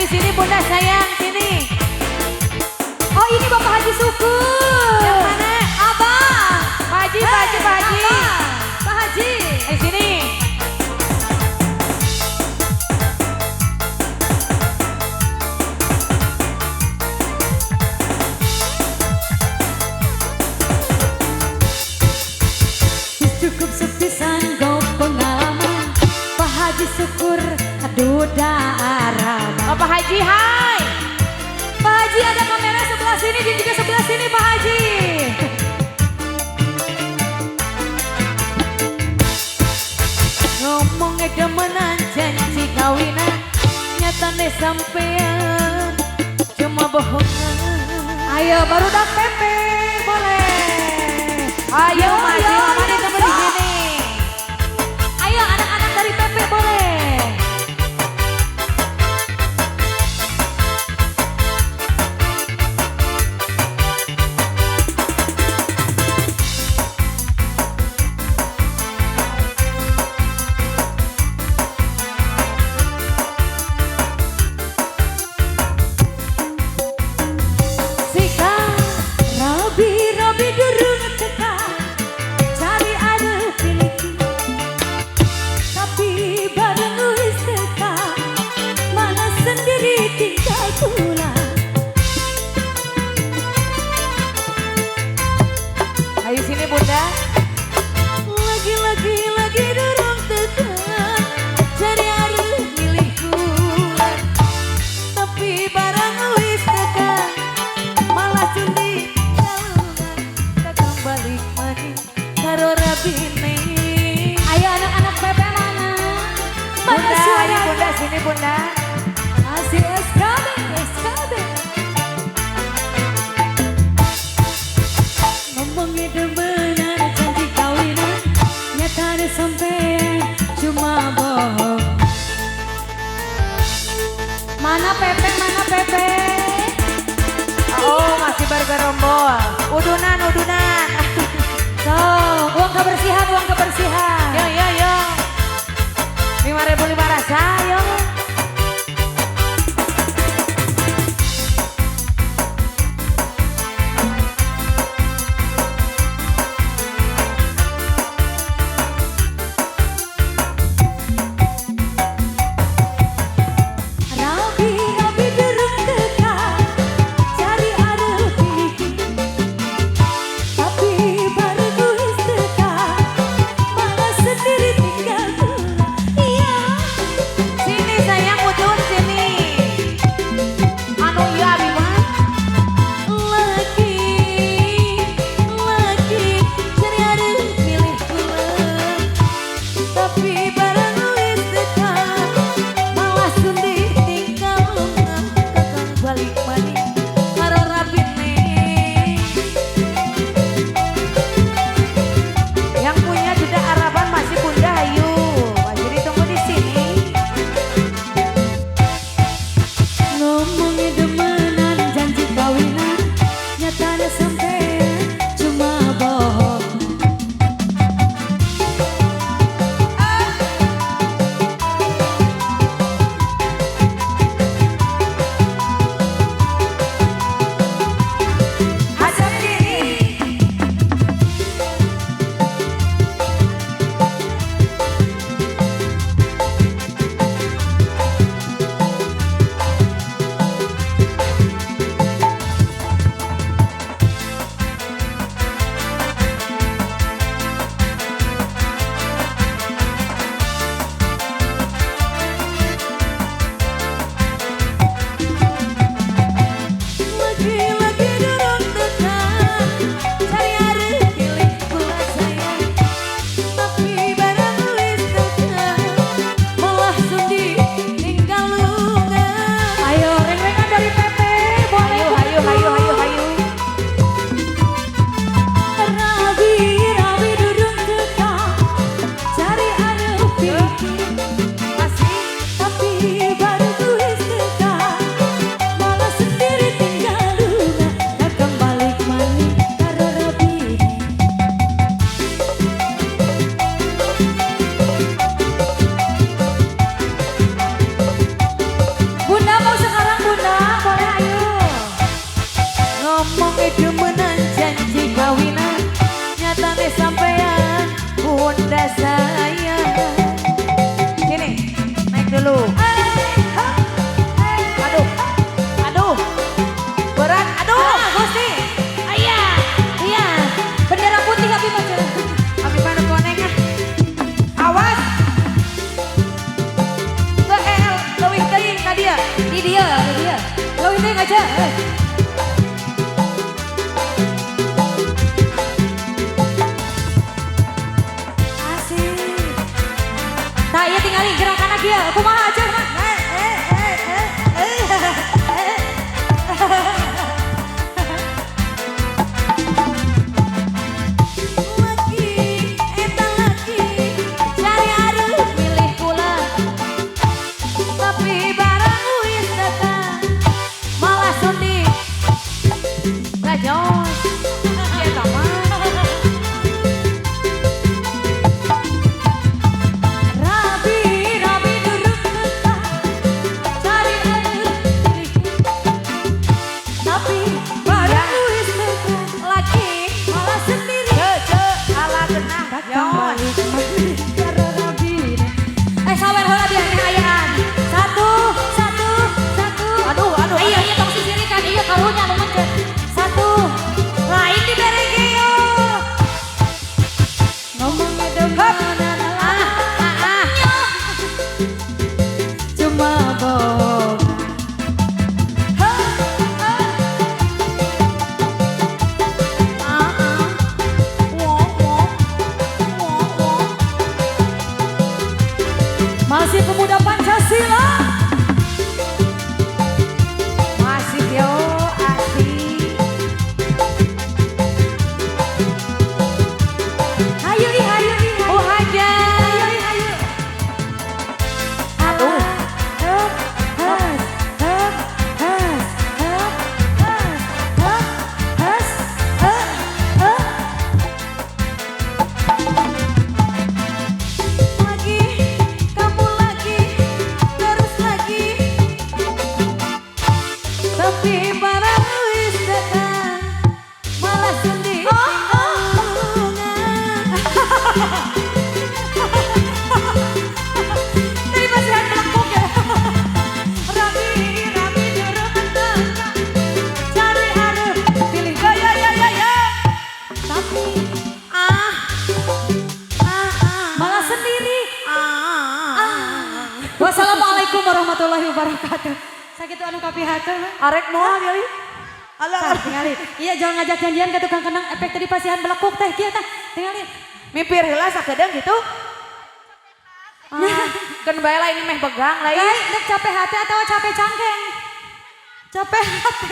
Ayo sini Bunda sayang, sini. Oh ini Bapak Haji Syukur. Yang mana? Abah. Pak Haji, Pak Haji, Pak Haji. Abah. Pak Haji. Ayo sini. Cukup sepisan go pengalaman. Pak Haji Syukur aduh darah. Bapak Haji, hai. Pak Haji ada kamera sebelah sini dan juga sebelah sini Pak Haji. Ngomongnya demenan janji kawinan, nyatane sampean cuma bohongan. Ayo baru dak Pepe boleh. Ayo masih yo, mama ditunggu di sini. Ayo anak-anak dari Pepe boleh. Sika Robi Robi durung teka cari anu piliki tapi bareng wis teka malah sendiri tinggal pulang. Ayo sini Bunda. Lagi-lagi lagi durung teka cari anu milikku tapi barang wis teka malah cundi kalungan kakang balik maning karo rabine. Ayo anak-anak Pepe mana? Mana Bunda, ayo suaranya? Bunda sini Bunda. Masih SKB, SKB. Ngomongnya demenan janji kawinan, nyatane sampean cuma bohong. Mana Pepe, mana Pepe? Oh masih bergerombol. Udunan, udunan. So, uang kebersihan, uang kebersihan. Yo yo yo. 5.000 rasa yo. Rabi, rabi durung teka, cari anu piliki, tapi bareng wis teka, malah sendiri tinggal pulang. Iya. Sini Goda saya. Sini, naik dulu. Aduh, aduh, berat, aduh. Ah, Gusti. Iya, iya. Bendera putih abi mah. Abi mana koneng ah. Awas. Ke el, leuwih teuing ka dieu. Di dia, di dia. Leuwih teuing aja. Eh. Asik. Tah ieu tingali gerakan kieu. Kumaha aja mah. Eh, eh, eh, eh, eh, eh. Laki, eta laki, cari areuh milih kula. Tapi barang wis datang, malah sundi. Gajos. Eta mah. Rabi, rabi durung betah, cari areuh milih kula. Tapi barang wis datang, Laki malah sendiri. Ce, ce, ala genah. Yos. Eh sawer heula biar teh ayaan. Satu, satu, satu. Aduh, aduh. Iya, iya tong sisirikan, iya karunya anu mencet. Satu. Lain dibere ge yo. Ngomongnya demenan Ah, ah, ah. cuma bohong. Ah, ah. Wong, wong. Wong, wong. Masih pemuda Pancasila. Masih yo asik. Hayu ih, hayu ih, hayu. Oh haja. Hayu ih, hayu. Aduh. Hup, has, hup, has, hup, has, hup, has, hup, hup. Lagi, kamu lagi, terus lagi. Tapi barang wis datang, malah sendiri bingungan. Tadi masih ada melekuk ya. Rabi, rabi durung teka. Cari areuh pilih Ya, ya, ya, ya, ya. tapi Ah. Ah, ah. malah sendiri. Ah. Ah. Wassalamualaikum warahmatullahi wabarakatuh. Sakitu anu kapihatur. Arek moal kali. Alah, Tah, tingali. Iya jangan ngajak janjian ke tukang kendang efek tadi pasihan belekuk teh kieu tah. Tingali. Mipir heula sakedeung gitu. Ah, keun bae lah ini meh begang lah. Lain, dek capek hati atau capek cangkeng? Capek hati.